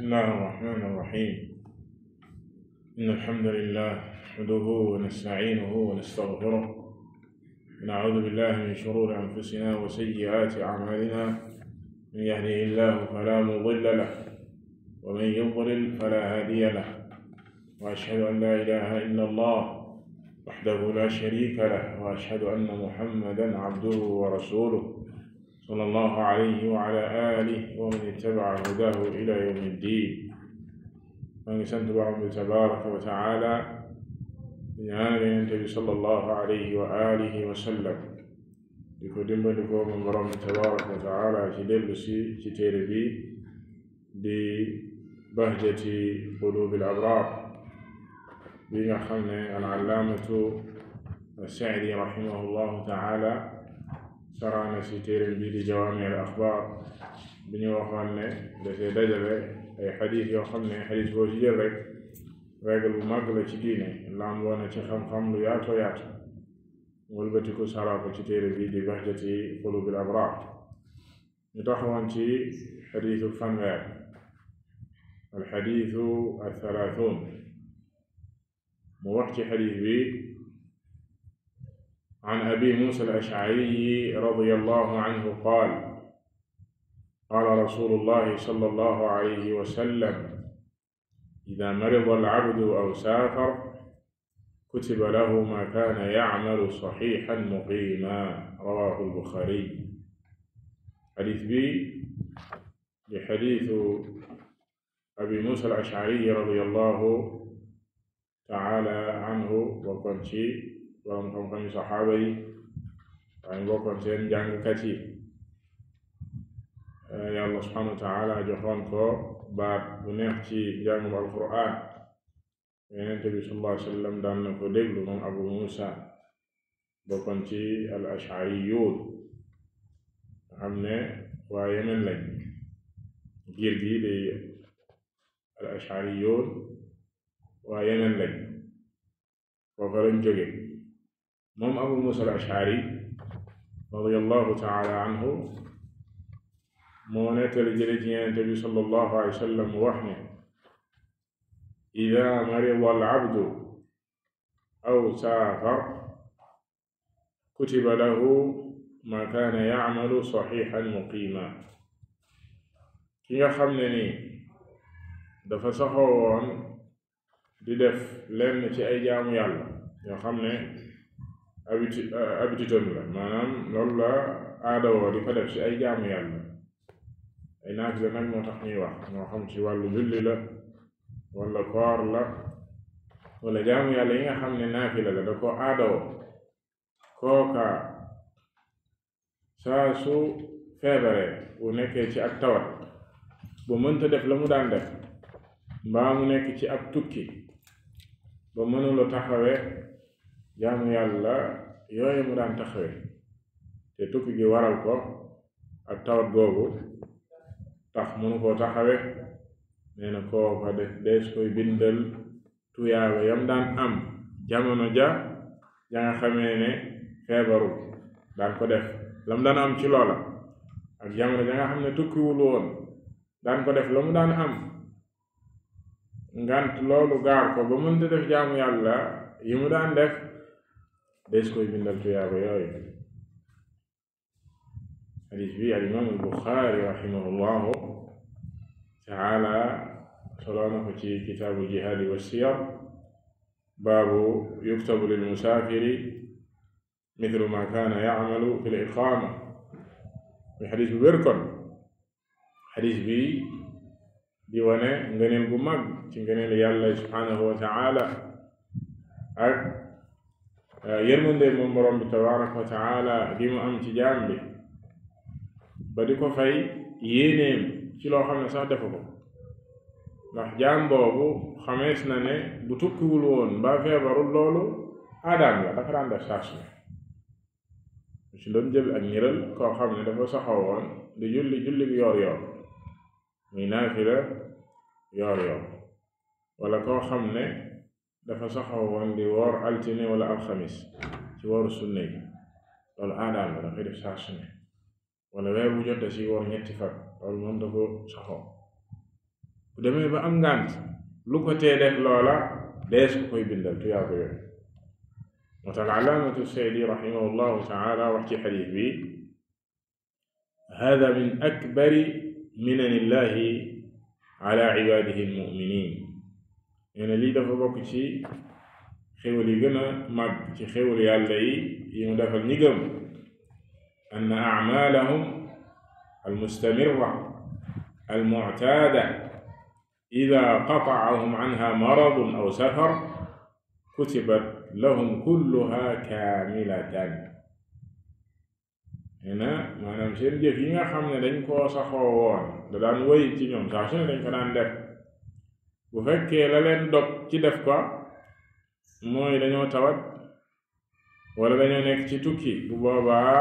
بسم الله الرحمن الرحيم. إن الحمد لله نحمده ونستعينه ونستغفره ونعوذ بالله من شرور أنفسنا وسيئات أعمالنا. من يهده الله فلا مضل له ومن يضلل فلا هادي له، وأشهد أن لا إله إلا الله وحده لا شريك له، وأشهد أن محمدا عبده ورسوله صلى الله عليه وعلى آله ومن اتبع هداه إلى يوم الدين. من سنت بعض تبارك وتعالى بنيان النبي صلى الله عليه وآله وسلم ديكو ديمباليكو من برام تبارك وتعالى جدل سي تيربي دي بهجة قلوب الأبرار بيغا خمنا العلامة السعدي رحمه الله تعالى saraana si téere bii di jawaami al axbaar bi ñu waxoon ne dafay dajale ay xadiis yoo xam ne xadiis boo ci jël rek règle bu màgg la ci diine lamboo na ci xam-xam lu yaatoo yaatu wëlbatiku saraa ko ci téere bii di bahjati qulubil abraar. ñu taxawoon ci xadiisu fanweer al xadiisu al thalaathuun mu wax ci xadiis bi عن أبي موسى الأشعري رضي الله عنه قال قال رسول الله صلى الله عليه وسلم إذا مرض العبد أو سافر كتب له ما كان يعمل صحيحا مقيما. رواه البخاري. حديث بي لحديث أبي موسى الأشعري رضي الله تعالى عنه وقنشي borom xam-xam yi saxaaba yi waaye bokkoon seen jàngkat yi. yàlla subhanahu wa taala joxoon ko baat bu neex ci jàngum alquran. yonent bi sallallahu alayhi wa sallam daan na ko déglu moom Abu Musa bokkoon ci al ashariyuun nga xam ne waa Yemen lañ. giir gi di al ashariyuun waa Yemen lañ, foofa lañ jóge. moom Abu Musa al-Ash'ari radiyallahu ta'ala anhu moo nettali jële ci Yonent bi sallallahu alayhi wa sallam wax ne idaa marida al-'abdu aw saafar kutiba lahu maa kaana ya'malu sahihan muqiima. ki nga xam ne ni dafa saxoo woon di def lenn ci ay jaamu yàlla yoo xam ne habitude la, maanaam loolu la aadawoo di ko def ci ay jaamu yàlla. ay naafila nag moo tax ñuy wax, moo xam ci wàllu julli la wala koor la wala jaamu yàlla yi nga xam ne naafila la da ko aadawoo. kooka saa su feebaree bu nekkee ci ak tawat ba mënta def la mu daan def, mbaa mu nekk ci ab tukki ba mënula taxawee jaamu yàlla yooyu mu daan taxawee te tukki gi waral ko ak tawat googu tax mënu koo taxawee, nee na kooka dees koy bindal tuyaaba yam daan am jamono ja nga xamee ne feebaru daan ko def lam daan am ci loola, ak jamono ja nga xam ne tukkiwul woon daan ko def la mu daan am. ngant loolu gaar ko ba mënta def jaamu yàlla yi mu daan def, des koy bindal tuyaaba yooyu. xadiis bi al imaam al Buxaari rahimahullahu taala soloo na ko ci kitaabu jihaadi wa siyar, baabu yuktabu lil musaafiri mithlu ma kaana ya'malu fil iqaama. muy xadiis bu wér kon. xadiis bi di wane ngëneel gu mag ci ngëneel yàlla subhanahu wa taala ak yërmande moom borom bi tabaraka wa taala gi mu am ci jaam bi ba di ko fay yéeneem ci loo xam ne sax defu ko. ndax jaam boobu xamees na ne bu tukkiwul woon mbaa feebarul loolu aadaam la, dafa daan def saa su ne. su doon jël ak ñiral koo xam ne dafa saxawoon di julli yoor yoor muy naafila yoor yoor, wala koo xam ne dafa saxawoon di woor altine wala alxamis ci wooru sunna yi, loolu aadaam la, dafay def saa su ne. wala weer bu jot si woor ñetti fan, loolu moom da ko saxoo. bu demee ba am ngànt lu ko tee def loola dees ko koy bindal tuyaaba yooyu moo tax alaamatu Sa'di rahimahullahu taala wax ci xadiis bi hada min akbari minanillahi ala ibadihi almuminin nee na lii dafa bokk ci xéwal yi gën a màgg ci xéwal yàlla yi mu defal ñi gëm anna acmaalahum almustamirra almuctaada ida qatacahum canha maradun aw safar kutibat lahum kulluha kaamilatan nee na maanaam seen jëf yi nga xam ne dañ koo saxoo woon da daan wéy ci ñoom saa su ne dañ ko daan def bu fekkee la leen dog ci def ko mooy dañoo tawat wala dañoo nekk ci tukki bu boobaa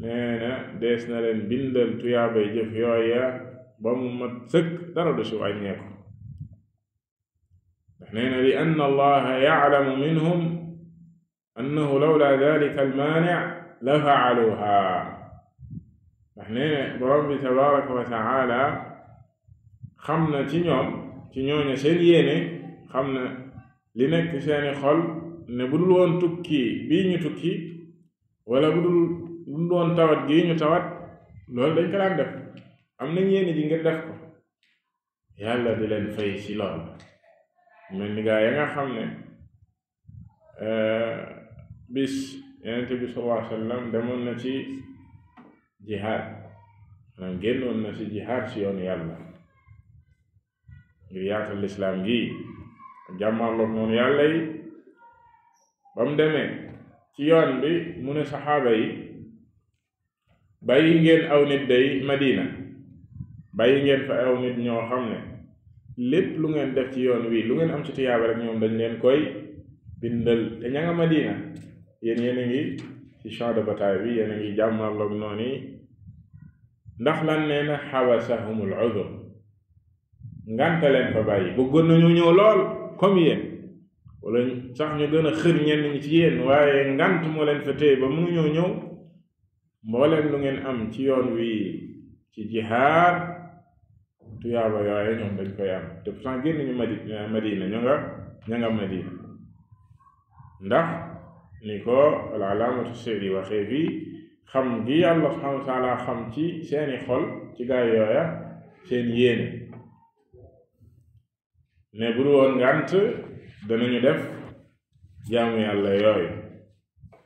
nee na dees na leen bindal tuyaabay jëf yooya ba mu mat sëkk dara du si wàññeeku ndax nee na li anna allaha ya'lamu minhum annahu lawla dhalika almaani' la fa'aluha ndax nee na borom bi tabaraka wa ta'ala xam na ci ñoom ci ñooña seen yéene xam na li nekk seeni xol ne bu dul woon tukki bii ñu tukki wala bu dul woon tawat gii ñu tawat loolu dañ ko daan def am nañ yéene ji ngir def ko yàlla di leen fay ci lool mel ni gaa ya nga xam ne bis Yonent bi sallallahu alayhi wa sallam demoon na ci jihaad maanaam génnoon na ci jihaad ci yoonu yàlla ngir yaatal lislaam gi jàmmarloog noonu yàlla yi ba mu demee ci yoon bi mu ne saxaaba yi bàyyi ngeen aw nit day Madina bàyyi ngeen fa aw nit ñoo xam ne lépp lu ngeen def ci yoon wi lu ngeen am ci tiyaaba rek ñoom dañ leen koy bindal te ña nga Madina yéen a ngi ci champ de bataille bi yéen a ngi jàmmarloog noonu yi ndax lan nee na xabasahumul uzur ngànta leen fa bàyyi bëggoon nañu ñëw lool comme yéen wala sax ñu gën a xër ñenn ñi ci yéen waaye ngànt moo leen fa téye ba mënuñoo ñëw mbooleem lu ngeen am ci yoon wi ci jihaad tuyaaba yooye ñoom dañ koy am te pourtant génn ñu Madina ña nga Madina ndax ni ko al-alaamatu Sa'di waxee fii xam gi yàlla subhaanahu wa taala xam ci seeni xol ci gaay yooya seen yéene ne bu dul woon ngànt danañu def jaamu yàlla yooyu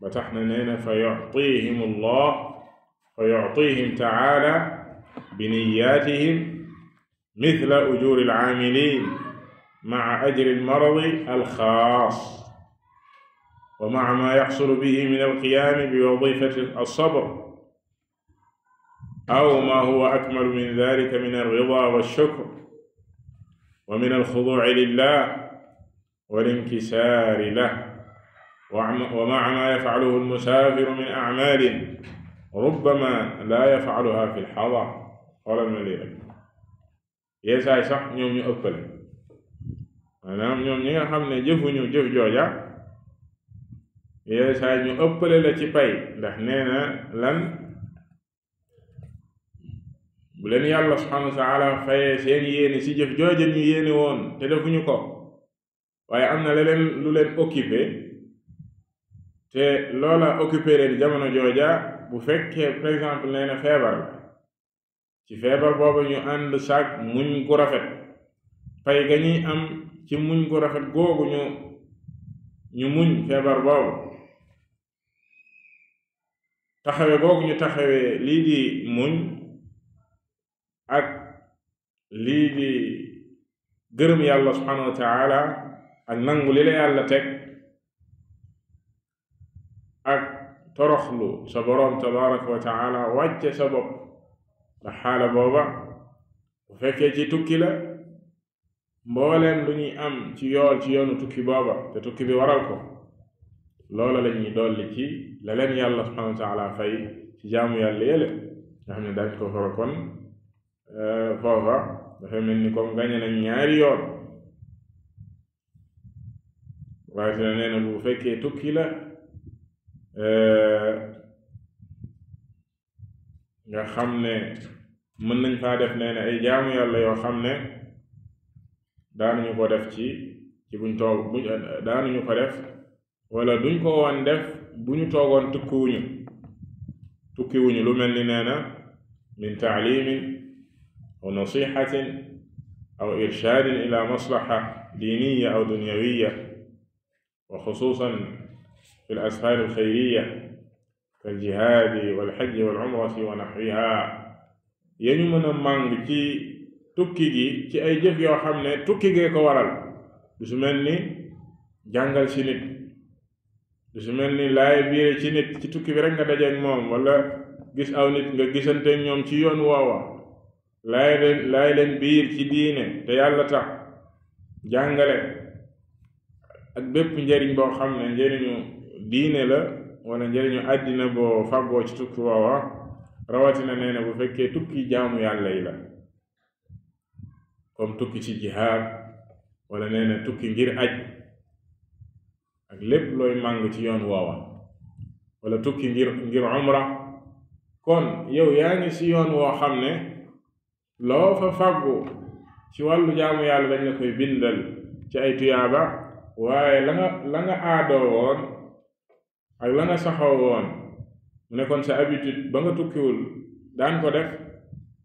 ba tax na nee na fa yu'tihim allah fa yu'tihim ta'ala bi niyyatihim mithla ujuri al-aamilin ma'a ajri al-maradi al-xaas wa ma'a ma yaxsulu bihi min al-qiyaami bi wadifati as-sabr aw ma huwa akmalu min dhalika min ar-ridaa wash-shukr wa min al-xuduu'i lillah wal-inkisaari lahu wa ma'a ma yaf'aluhu al-musaafiru min a'maalin rubbama laa yaf'aluhaa fi al-hadar xoolal ma lii rek yeesaay sax ñoom ñu ëppale maanaam ñoom ñi nga xam ne jëfuñu jëf jooja yeesaay ñu ëppale la ci pay ndax nee na lan bu leen yàlla subhanahu wa ta'ala fayee seen yéene ci jëf jooja ñu yéene woon te defuñu ko waaye am na leneen lu leen occupé te loola occupé leen jamono jooja bu fekkee par exemple nee na feebar la ci feebar boobu ñu ànd saak muñ gu rafet pay ga ñuy am ci muñ gu rafet googu ñu muñ feebar boobu taxawe googu ñu taxawee lii di muñ ak lii di gërëm yàlla subhanahu wa ta'ala ak nangu li la yàlla teg ak toroxlu sa boroom tabaraka wa ta'ala wàcce sa bopp ndax xaala booba bu fekkee ci tukki la mbooleem lu ñuy am ci yoonu tukki booba te tukki bi waral ko loola la ñuy dolli ci la leen yàlla subhanahu wa ta'ala fay ci jaamu yàlla yële nga xam ne dañ ko fara kon foofa dafa mel ni comme gañe nañ ñaari yoon waaye dina nee na bu fekkee tukki la nga xam ne mën nañ faa def nee na ay jaamu yàlla yoo xam ne daanuñu ko def ci buñ toog daanuñu ko def wala duñ ko woon def bu ñu toogoon tukkiwuñu lu mel ni nee na min taalimin aw nasihatin aw irshaadin ila maslaha diiniya aw dunyawiya wa xusuusan fi l asfaar alxayriya kal jihaadi wal xajji wal umrati wa naxwiha yañu mën a màng ci tukki gi ci ay jëf yoo xam ne tukki gee ko waral du su mel ni jàngal ci nit du su mel ni laay biire ci nit ci tukki bi rek nga dajeek moom wala gis aw nit nga gisanteek ñoom ci yoon woowa laay leen biir ci diine te yàlla tax jàngale ak bépp njëriñ boo xam ne njëriñu diine la wala njëriñu àddina boo fàggoo ci tukki woowa rawatina nee na bu fekkee tukki jaamu yàlla yi la comme tukki ci jihaad wala nee na tukki ngir aj ak lépp looy màng ci yoon woowa wala tukki ngir umra kon yow yaa ngi ci yoon woo xam ne loo fa fàggu ci wàllu jaamu yàlla dañ la koy bindal ci ay tuyaaba waaye la nga aadoo woon ak la nga saxoo woon mu nekkoon sa habitude ba nga tukkiwul daan ko def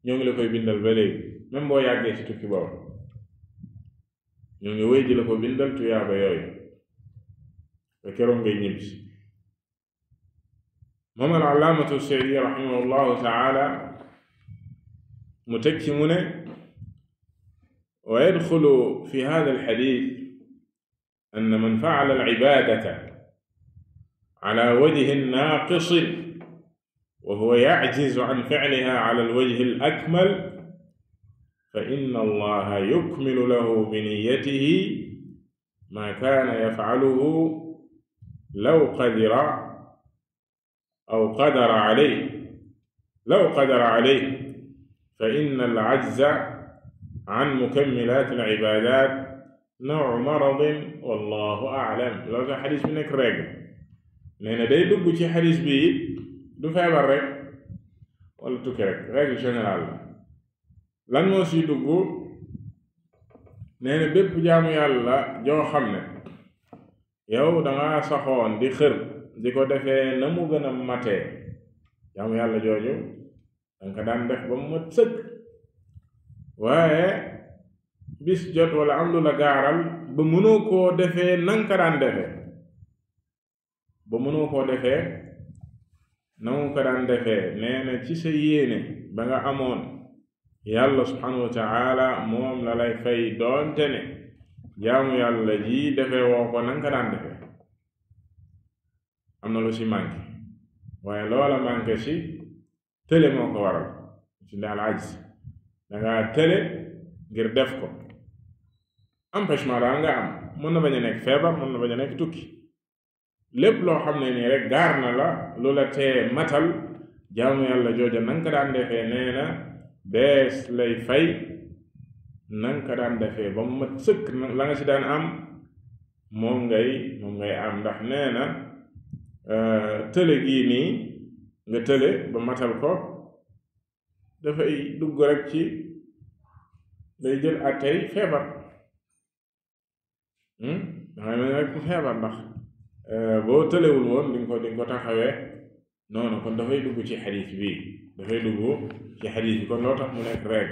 ñoo ngi la koy bindal ba léegi même boo yàggee ci tukki boobu ñoo ngi wéy di la ko bindal tuyaaba yooyu ba keroog ngay ñibbisi moom al allaamatu Sa'di rahimahullahu taala mu teg ci mu ne wa yadxulu fi hada alxadis anna man facala alcibaadata ala wajhin naaqisin wa huwa yacjizu can ficliha ala alwajhi alakmal fa inna allaha yukmilu lahu biniyatihi ma kaana yafcaluhu law qadara aw qadara calayhi fa inna al-cajza can mukammilaati al-cibaadaat nawcu maradin wallaahu aclam. loolu tax xadis bi nekk règle nee na day dugg ci xadis bi du feebar rek wala tukki rek règle générale la. lan moo siy dugg nee na bépp jaamu yàlla joo xam ne yow danga saxoon di xër di ko defee na mu gën a matee jaamu yàlla jooju danga ko daan def ba mu mat sëkk waaye bis jot wala am lu la gaaral ba mënoo koo defee nanga ko daan defee nee na ci sa yéene ba nga amoon yàlla subhanahu wa ta'ala moom la lay fay doonte ne jaamu yàlla ji defee woo ko nanga ko daan defee am na lu ci manqué waaye loola manqué ci tële moo ko waral ci daal ajz danga tële ngir def ko empêchement daal nga am mën na bañ a nekk feebar mën na bañ a nekk tukki lépp loo xam ne nii rek gaar na la lu la tee matal jaamu yàlla jooja nanga ko daan defee nee na bees lay fay nanga ko daan defee ba mu mat sëkk la nga ci daan am moom ngay am ndax nee na tële gii nii nga tële ba matal ko dafay dugg rek ci day jël attey feebar dangay mel rek ku feebar ndax boo tëlewul woon di nga ko taxawee noonu kon dafay dugg ci xadiis bi kon loo tax mu nekk rek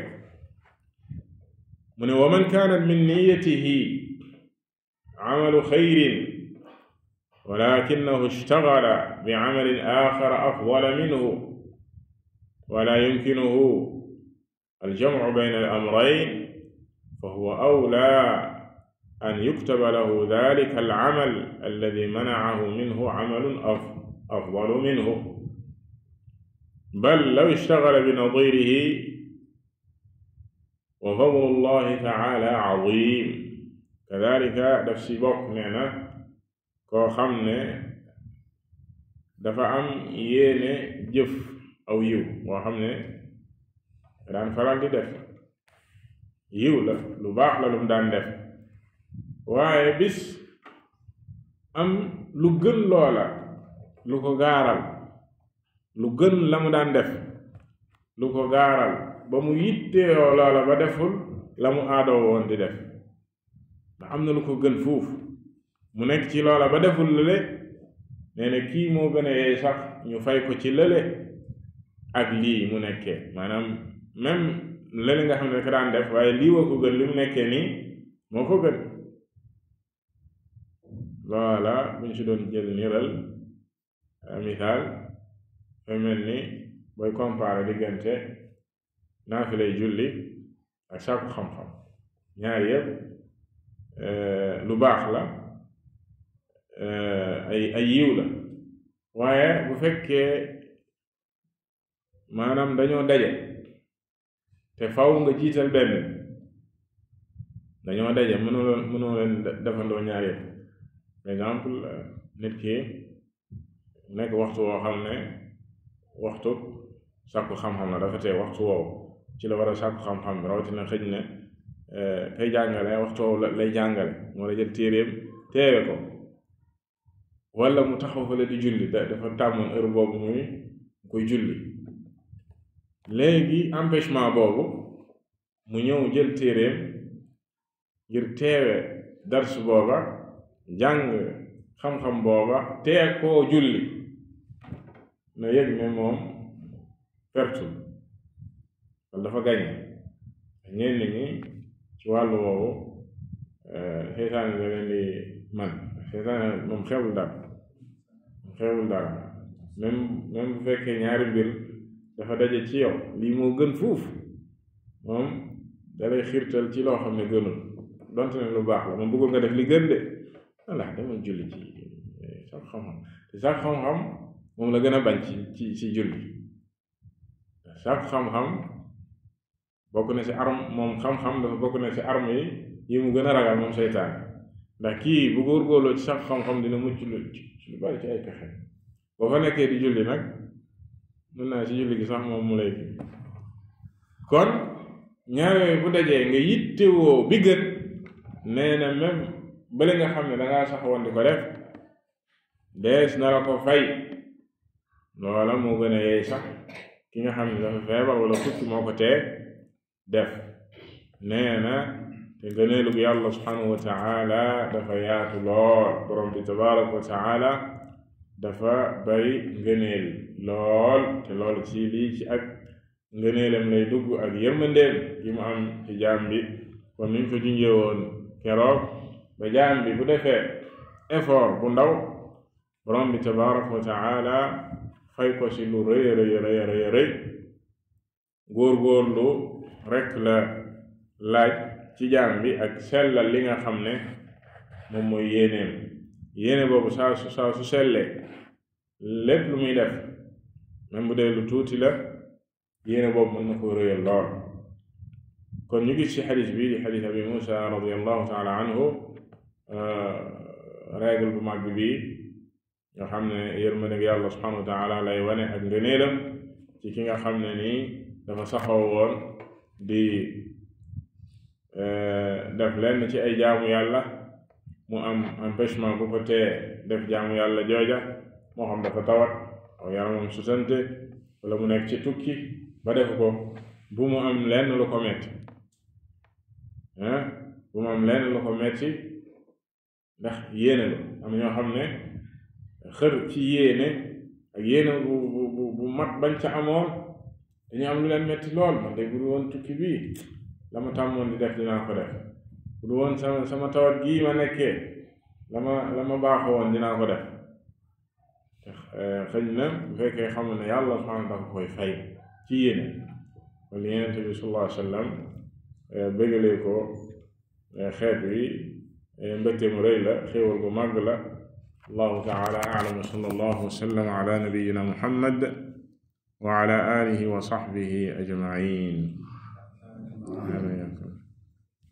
mu ne wa man kaanat min niyatihi amalu xayrin walakinahu ishtagala bi amalin axar afdala minhu wala yumkinuhu aljamcu bayna al-amrayn fa huwa awla an yuktaba lahu dalika al-amal alladi manacahu minhu camalun afdalu minhu bal law ishtagala bi nadirihi wa fadlu llahi taala cazim kadalika daf si bokk nee na koo xam ne dafa am yéene jëf aw yiw boo xam ne daan faral di def yiw la lu baax la lu mu daan def waaye bis am lu gën loola lu ko gaaral lu gën la mu daan def lu ko gaaral ba mu yitteewoo loola ba deful la mu aadoo woon di def ndax am na lu ko gën fuuf mu nekk ci loola ba deful lële nee na kii moo gën a yeey sax ñu fay ko ci lële ak lii mu nekkee maanaam même lële nga xam ne ko daan def waaye lii woo ko gën li mu nekkee nii moo ko gën. loola buñ ci doon jël niral misaal fay mel ni booy comparer diggante naafilay julli ak sàkku xam-xam ñaar yëpp lu baax la ay yiw la waaye bu fekkee maanaam dañoo daje te faw nga jiital benn dañoo daje mënoo leen defandoo ñaar yëpp. par exemple nit ki nekk waxtu woo xam ne waxtu sàkku xam-xam la dafa tee waxtu woowu ci la war a sàkku xam-xam rawatina xëj ne kay jàngale waxtu woowu lay jàngale moo la jël téeréem teewe ko wala mu taxaw fa la di julli dafa tàmmoon heure boobu muy koy julli léegi empêchement boobu mu ñëw jël téeréem ngir teewe dars booba jàng xam-xam booba tee koo julli na yëg ne moom pertu wala dafa gañe ñenn ñi ci wàllu woowu seytaane da leen di man seytaane moom xewul dara même bu fekkee ñaari mbir dafa daje ci yow lii moo gën fuuf moom dalay xiirtal ci loo xam ne gënul donte ne lu baax la moom bëggul nga def li gën de walla demal julli ci sax xam-xam te sax xam-xam moom la gën a bañ ci julli sax xam-xam bokk na ci arme moom xam-xam dafa bokk na ci arme yi mu gën a ragal moom seytaan ndax kii bu góorgóorloo ci sax xam-xam dina mucc lu bari ci ay pexe boo fa nekkee di julli nag mën naa ci julli gi sax moom mu lay kon ñaar yooyu bu dajee nga yittewoo bi gën nee na même bale nga xam ne dangaa saxoon di ko def dees na la ko fay loola moo gën a yeey sax ki nga xam ne dafa feebar wala tukki moo ko tee def nee na te gëneelu bi yàlla subhanahu wa taala dafa yaatu lool borom bi tabaraka wa taala dafa bari ngëneel lool te loolu ci lii ci ak ngëneelam lay dugg ak yërmandeem gi mu am ci jaam bi kon niñ ko junjee woon keroog ba jaam bi bu defee effort bu ndaw borom bi tabaraka wa taala fay ko ci lu rëy góorgóorlu rekk la laaj ci jaam bi ak sellal li nga xam ne moom mooy yéene boobu saa su sellee lépp lu muy def même bu dee lu tuuti la yéene boobu mën na ko rëyal lool kon ñu gis ci xadis bi di xadis abi Musa radiyallahu taala anhu règle bu màgg bi nga xam ne yërmande yàlla subhanahu wa taala lay wane ak ngëneelam ci ki nga xam ne nii dafa saxoo woon di def lenn ci ay jaamu yàlla mu am empêchement bu ko tee def jaamu yàlla jooja moo xam dafa tawat aw yaramam sutante wala mu nekk ci tukki ba def ko bu mu am lenn lu ko metti bu mu am lenn lu ko metti ndax yéene la am ñoo xam ne xër ci yéene ak yéene bu mat bañ ca amoon dañu am lu leen metti lool man de bu du woon tukki bii la ma tàmmoon di def dinaa ko def bu du woon sama tawat gii ma nekkee la ma baaxoo woon dinaa ko def xëy na bu fekkee xam ne yàlla subhanahu dafa koy fay ci yéene wala Yonent bi sallallahu alayhi wa sallam bëggalee ko xeet wi mbégte mu rëy la xéewal bu màgg la allahu taala a'lam wa sallallahu wa sallam ala nabiyyina muhammad wa ala alihi wa sahbihi ajma'in.